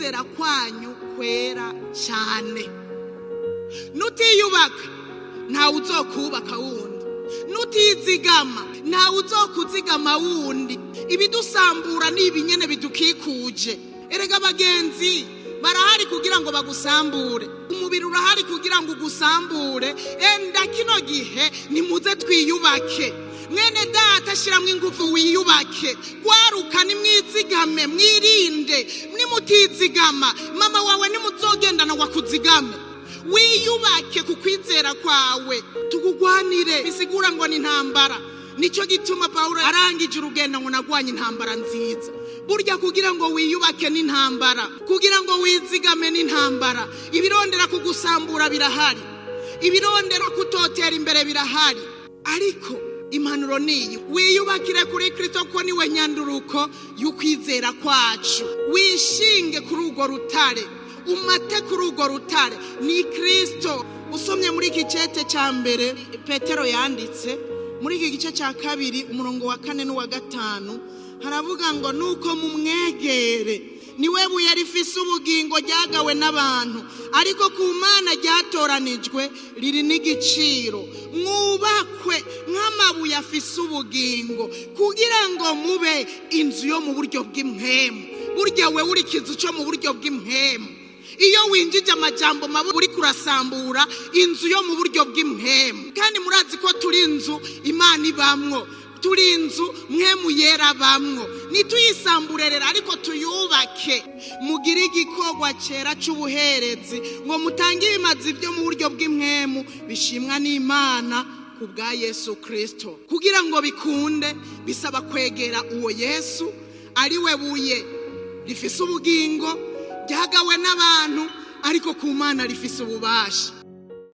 Ukwizera kwanyu kwera cyane. Nutiyubaka, ntawe uzokubaka wundi. Nutizigama, ntawe uzokuzigama wundi. Ibidusambura ni ibinyene bidukikuje. Erega abagenzi barahari kugira ngo bagusambure, umubiri urahari kugira ngo ugusambure. Enda kino gihe nimuze twiyubake. Mwene data, shyiramo ingufu wiyubake. Gwaruka, nimwizigame, mwirinde. Nimutizigama, mama wawe nimuzogendana ngo akuzigame. Wiyubake ku kwizera kwawe, tugugwanire. Bisigura ngo ni intambara. Nicyo gituma Pawulo arangije urugendo ngo: "Nagwanye intambara nziza." Burya kugira ngo wiyubake n'intambara, kugira ngo wizigame n'intambara. Ibirondera kugusambura birahari, ibirondera kutotera imbere birahari, ariko impanuro niyi: wiyubakire kuri Kirisito, ko niwe nyanduruko y'ukwizera kwacu. Wishinge kuri urwo rutare, umate kuri urwo rutare, ni Kirisito. Usomye muri iki cete cya mbere Petero yanditse, muri iki gice cya kabiri, umurongo wa kane n'uwa gatanu, haravuga ngo: "Nuko mumwegere, niwe buye rifise ubugingo, ryagawe n'abantu, ariko ku Mana ryatoranijwe, riri n'igiciro. Mwubakwe nk'amabuye afise ubugingo, kugira ngo mube inzu yo mu buryo bw'impwemu." Burya we uri ikizu cyo mu buryo bw'impwemu. Iyo winjije amajambo mabi, uri kurasambura inzu yo mu buryo bw'impwemu. Kandi murazi ko turi inzu Imana ibamwo, turi inzu Mpwemu Yera bamwo. Ntituyisambure rero, ariko tuyubake. "Mugire igikorwa cyera cy'ubuherezi, ngo mutange ibimazi byo mu buryo bw'impwemu bishimwa n'Imana ku bwa Yesu Kirisito." Kugira ngo bikunde, bisaba kwegera uwo Yesu, ari we buye rifise ubugingo, ryagawe n'abantu, ariko ku Mana rifise ububasha.